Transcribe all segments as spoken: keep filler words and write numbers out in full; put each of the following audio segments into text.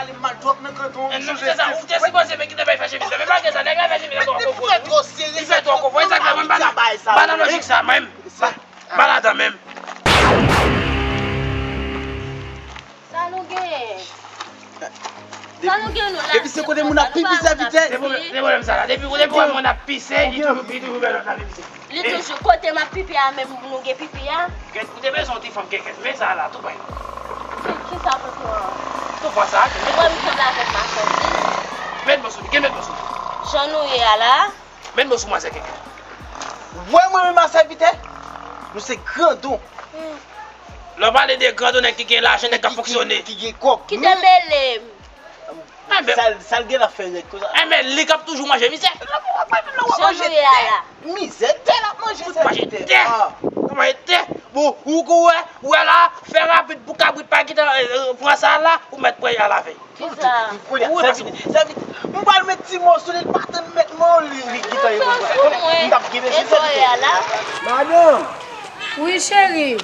Li mal twòp nan kanton. Eh, non, se sa, ou te sipoze men kite bay fè chemiz la. Men malgre sa, nèg la fè chemiz la twò konfo. Li fè twò konfo, e sa k fè mwen pa nan, pa nan lojik sa, menm. Pa, pa ladan menm. Sa nou genyen? Sa nou genyen nou la? Depi se kote moun ap pipi, sèvitè. Se pwoblèm, se pwoblèm sa la. Depi, depi moun ap pise, li toujou, li toujou bèl lòt la pipi. Li toujou kote m ap pipi a, menm nou gen pipi a. Kèt, ou te bezwen yon ti fanm kèkèt, men sa la, tou prè. Ki, ki sa pou pran? Tou pran sa, ki. Ou wè m sanble avèk machandiz? Met mo sou li, gen met mo sou li. Jan nou ye a la. Met mo sou manzè kèkèt. Wè mwen menm a sèvitè, nou se grandon. Hmm. Lè w pale de grandon, nèg ki gen lajan, nèg k ap fonksyone. Ki, ki, ki gen kòb. Ki te mele m. Enben, sa l, sa l gen la fè rèd konsa? Enben, li k ap toujou manje mizè. Jan nou ye a la. Mizè, tè l ap manje, sèvitè. Manje tè. L ap manje tè. Bon, ou, ou wè, ou wè la, fè rapid pou kabrit pa kite, eh, eh, pran sa la, ou mèt pran y al avè l. Kisa? Kounye a, sèvitè, sèvitè, m pral met ti mo sou li, l pa tann met mo, li, li gentan ye konprann. M t ap gen bezwen sèvitè. Madanm! Wi, cheri.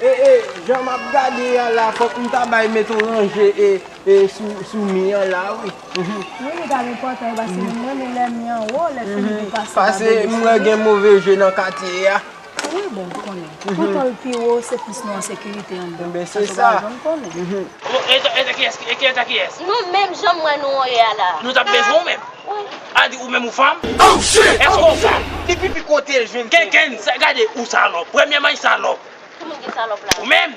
E, e, jan m ap gade a la, fòk m ta bay met yon ranje, e, e, sou, sou mi an la, wi. Wi, li ta enpòtan, wi, paske m renmen lè mi an wo, lè fini pou pase. Pase, m wè gen move je nan katye a. Wi, bon, ou konnen. Kontan l pi wo, se plis nou an sekirite anndan. Enben, se sa. Sa se bagay m konnen. E, e, e, kiyès, e, kiyès, e, kiyès? Nou menm, jan m wè nou an ye a la. Nou t ap bezwen ou menm. Wi. A di ou menm ou fanm? Èske ou fanm? Li pipi kote l jwenn kèkèn, sa, gade, ou salòp. Premyèman, li salòp. Ki moun ki salòp la? Ou menm.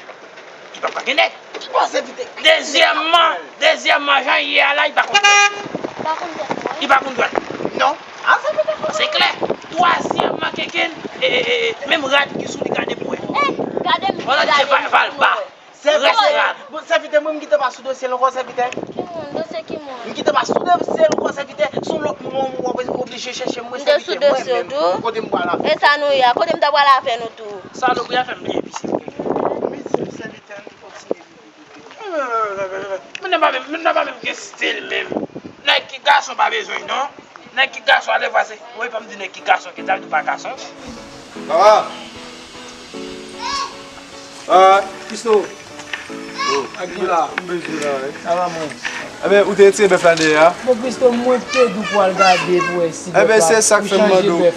Li pa ka gen nèg. Ki bò sèvitè? Dezyèmman, dezyèmman, jan l ye a la, li pa konn dwèt. Li pa konn dwèt, non? Li pa konn dwèt. Non. A, sèvitè konn. Se klè. Twazyèmman, kèkèn, e, e, e, e, menm rad ki sou li, gade pou wè. Eh, gade m, gade m. Valba. Rès rad. Bon, sèvitè, mwen, m gentan pa sou dosye l ankò, sèvitè. Ki moun? Dosye ki moun? M gentan pa sou dosye l ankò, sèvitè. Se yon lòt moun w ap oblije chèche mwen, sèvitè, mwen menm. M te sou dosye w tou? Kote m pral avè? E sa nou ye a? Kote m ta pral avè nou tou? Salopri a fè m bliye pise. Mezanmi, sèvitè, nou kontinye. Moun nan pa menm, moun nan pa menm gen stil menm. Nèg ki gason pa bezwen, non. Nèg ki gason, alevwa se, wi, pa m di nèg ki gason, ki ta di pa gason. Papa! Ah, Christo. Oh, ak vin la. M bezwen la, wi. Sa va, mwen? Enben, ou te retire bèf la dèyè a? Bon, Christo, mwen te di w pou al gade pou wè si bèf la, ou chanje bèf la. Enben, se sa k fè m mande w.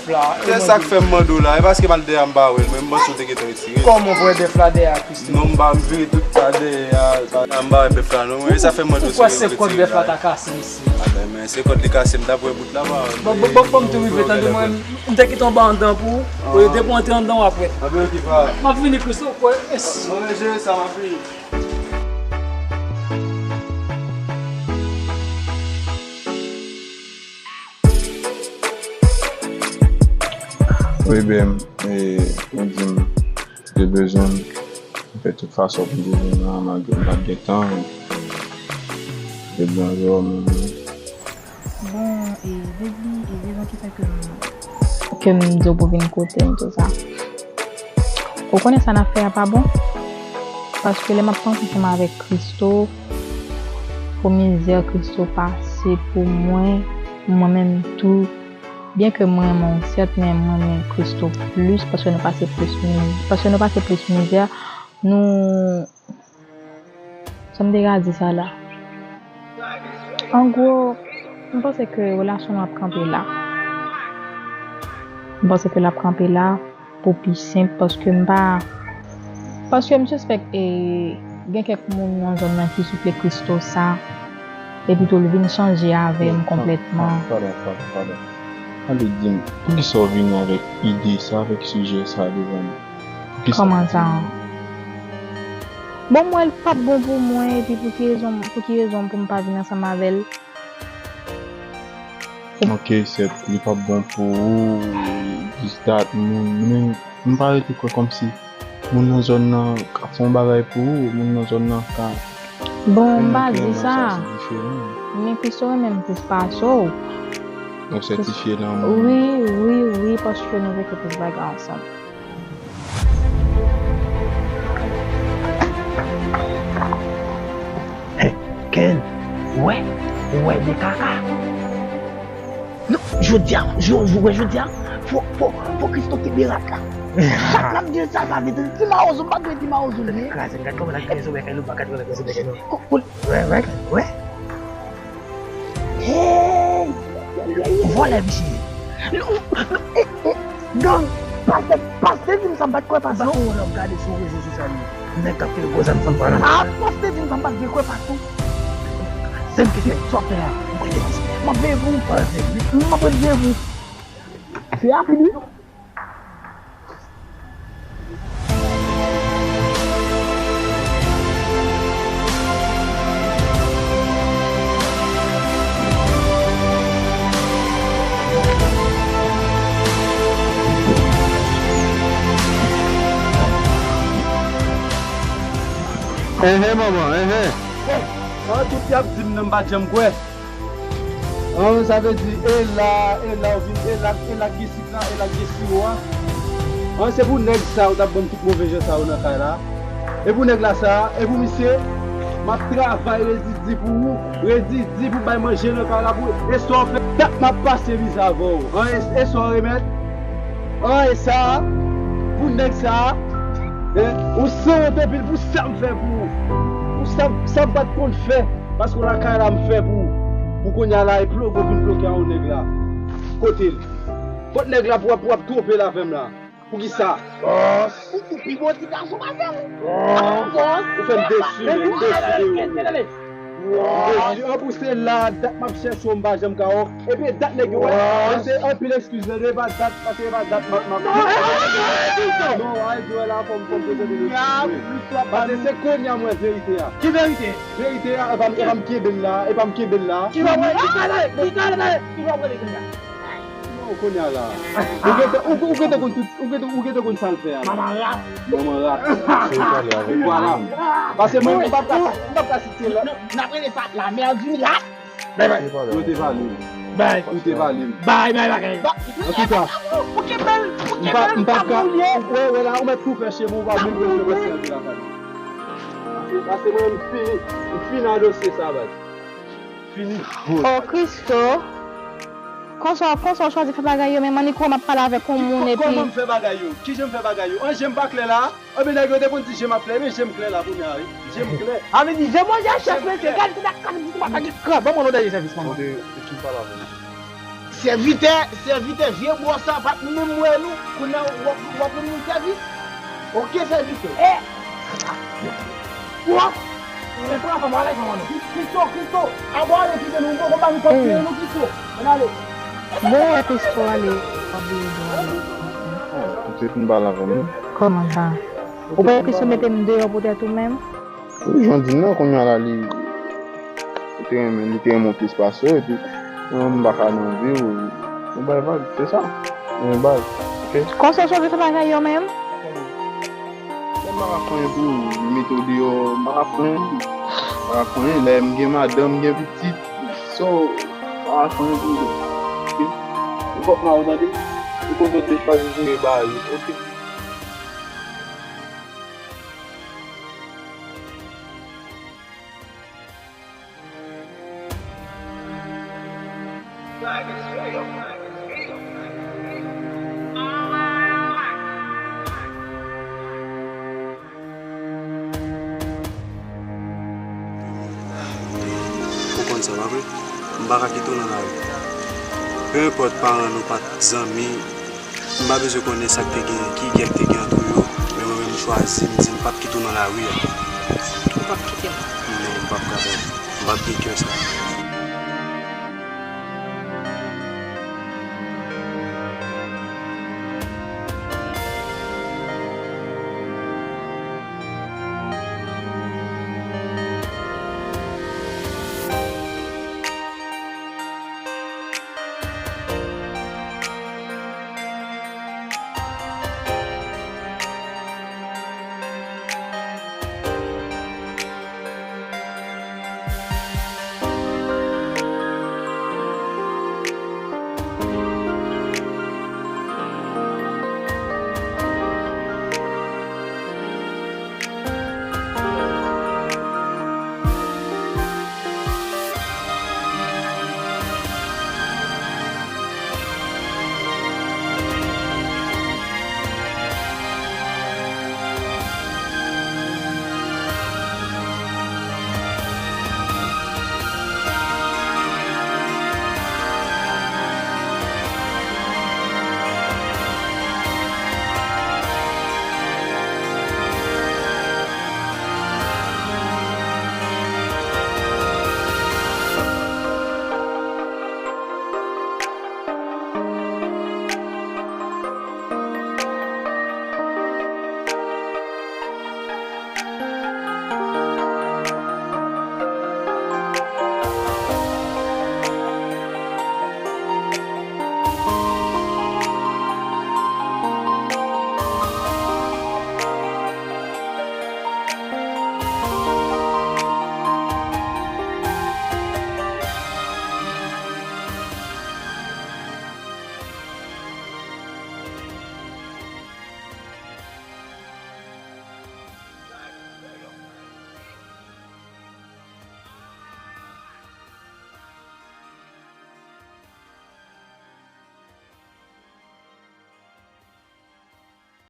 Se sa k fè m mande w la. E paske m al dèyè a, m pa wè l. Mwen, m panse w te gentan retire l. Kòman w wè bèf la dèyè a, Christo? Non, m pa, m vire tout sa dèyè a. M pa wè bèf la, non. E sa fè m mande w si w retire l la. Ou kwè se kòd bèf la ta kase, mesye? A, ben, men se kòd li kase, m t ap wè bout la, pa. Bon, bon, bon, bon, m tou rive, tande mwen. M te kite anba anndan pou ou. Ou depi w antre anndan w ap wè. Anben, ok, pa. M ap vini, Christo, kwè. Yes. Mwen jere sa, m ap vini. Wi, ben, e, mwen di m, te bezwen m fè tout fason pou m te vin la, malgre m pa t gen tan. Te bon, yo, men, Bon, e, baby, e, rezon ki fè ke m, ke m di w pou vin kote m, tou sa. Ou konnen sa n ap fè a pa bon? Paske lè m ap panse ansanm avèk Christo, pou mizè Christo pase pou mwen, mwen menm tou, byen ke m renmen w, sèt, men m renmen Christo plis, paske nou pase plis miz-, paske nou pase plis mizè, nou Sa m te ka di sa la? An gwo, m panse ke relasyon nou ap kanpe la. M panse ke l ap kanpe la pou pi senp, paske m pa, paske m sispèk, e, gen kèk moun nan zòn nan ki souple Christo sa, epi tou l vin chanje avè m konplètman. Tande, tande, tande. Tande, di m, poukisa w vini avèk ide sa, avèk sijè sa devan m? Kòman sa? Bon, m wè l p ap bon pou mwen, epi pou ki rezon, pou ki rezon pou m pa vin ansanm avè l? Ok, sèt, li p ap bon pou ou, this, that, moun, moun, m pa rete kwè kòmsi moun nan zòn nan ka fè yon bagay pou ou, moun nan zòn nan ka Bon, m pa di sa. Men Christo renmen m plis pase w. Ou sètifye lanmou. Wi, wi, wi, paske nou veke plis bagay ansanm. Hey, Ken, ou wè, ou wè de kaka. Non, jodi a, jodi a, fò, fò, fò Christo kenbe rat la. Rat la, m di sa, sa vle di, ti mawozo, m pa dwe ti mawozo li ye. Kraze, gad kòman l ap kraze sou bèkèl nou, pa gad kòman l ap kraze bèkèl nou. Ko-, ko-, wè, wè, wè. Hey! Vòlè misye ye. Non, non, eh, eh, gang, pastè, pastè di m sa, m pa t kwè pastè. Ba ou nan gade sou rezo sosyal yo. Nèg k ap file gwo zam san pran nan. Ah, pastè di m sa, m pa t vle kwè pastè. Sèm ki fè sa w fè a. M ap veye pou ou. M ap veye pou ou. Se a fini. Enhen, manman, enhen. An, tout y ap di m nan, m pa t janm kwè. An, sa vle di, e la, e la, ou vin, e la, e la, e la k gen siwo a. An, se pou nèg sa yo t ap ban m tout move jan sa yo nan kay la. E pou nèg la sa, e pou misye, m ap travay redi di pou ou, redi di pou bay manje nan kay la pou ou. E sa w fè, dat m ap pase mize avè w. An, e, e sa w remèt? An, e sa, pou nèg sa, en, ou sanwont anpil pou sa m fè pou ou. Pou sa, sa m pa t konn fè, paske w lakay la m fè pou ou. Pou kounye a la, e plo-, ou vin bloke a yon nèg la. Kote l? Kot nèg la pou w ap, pou w ap twonpe l avè m la? Poukisa? Bòs! Ou, ou pi bon ti gason pase m. Bòs! Ou fè m desi, men, m desi de ou. M desi. An pou se la, dat m ap chèche w, m pa janm ka wè w. Epi dat nèg yo wè, se anpil eskiz, nan, e pa dat, pase e pa dat m ap, m ap. Non, e pa dat, non. Non, al di wè la, fò m, fò m prezante l eskize. Pase se kounye a m wè verite a. Ki verite? Verite a, e pa m, e pa m kenbe l la, e pa m kenbe l la. Ki wè, ki kale, ki kale, ki wè kounye a. Non, kounye a la. Ou gentan, ou, ou gentan konn tout, ou gentan, ou gentan konn sa l fè a la. Manman rat. Manman rat. Se yo pale avèk. Vwala. Pase mwen, m p ap ka, m p ap ka site la. Non, n ap rele sa la mère du rat. Bay, bay. Yo te vale m. Bay. Yo te vale m. Bay, bay, bay. Antouka, m pa, m p ap ka, wè, wè la, ou mèt tou fè cheve, ou pa menm bezwen fè sèvi la, baz. Pase mwen, m fini, m fini nan dosye sa, baz. Fini. Oh, Christo. Konsa, konsa w chwazi fè bagay yo, men annik wè m ap pale avèk yon moun epi. Kòman m fè bagay yo? Kijan m fè bagay yo? An, je m pa klè la? Anben, nèg yo te konn di je m ap klè, men je m klè la kounye a, wi. Je m klè. A vle di, je mwen, je chèf, mesye. Gade, gade, gade, gade, gade, gade, ban mwen lòt de sèvis, manman. Tande, tande, tande, tande, tande. Sèvitè, sèvitè, vye bòs sa pa t menm wè nou, kounye a w ap, w ap rann nou sèvis. Oke, sèvitè. E! Wa! E pran fanm, ale fanm an nou. Christo, Christo, abò ale kite nou, ou poko ba nou kòb peye nou, Christo. Ann ale. Bon, wè Christo ale, w ap veye dwa ale. Ou te fin pale avè m. Kòman sa? Ou pa Christo mete m deyò poutèt ou menm? Wi, jan w di m nan, kounye a la, li, li te renmen, li te renmen w plis pase w, epi mwen menm m pa ka nan vi w, nou bay vag, se sa. Men baz, oke? Konsa w chwazi fè bagay yo menm? Mwen m pa ka fè anyen pou ou, li mete w deyò, m pa ka fè anyen pou ou. M pa ka fè anyen, lè m gen madanm, m gen pitit, so, m pa ka fè anyen pou ou, oke? Ou fòk nan ou tande, ou konn kote chwazi jere bagay yo, oke? Ou konn sa, pa vre? M pa ka kite w nan lari. Penenpòt paran nou pa t zanmi, m pa bezwen konnen sa k te genyen, ki gè k te gen ant yo, men mwen menm m chwazi, m di m p ap kite w nan lari a. Ou p ap kite m? Non, m p ap kapab. M p ap gen kè sa.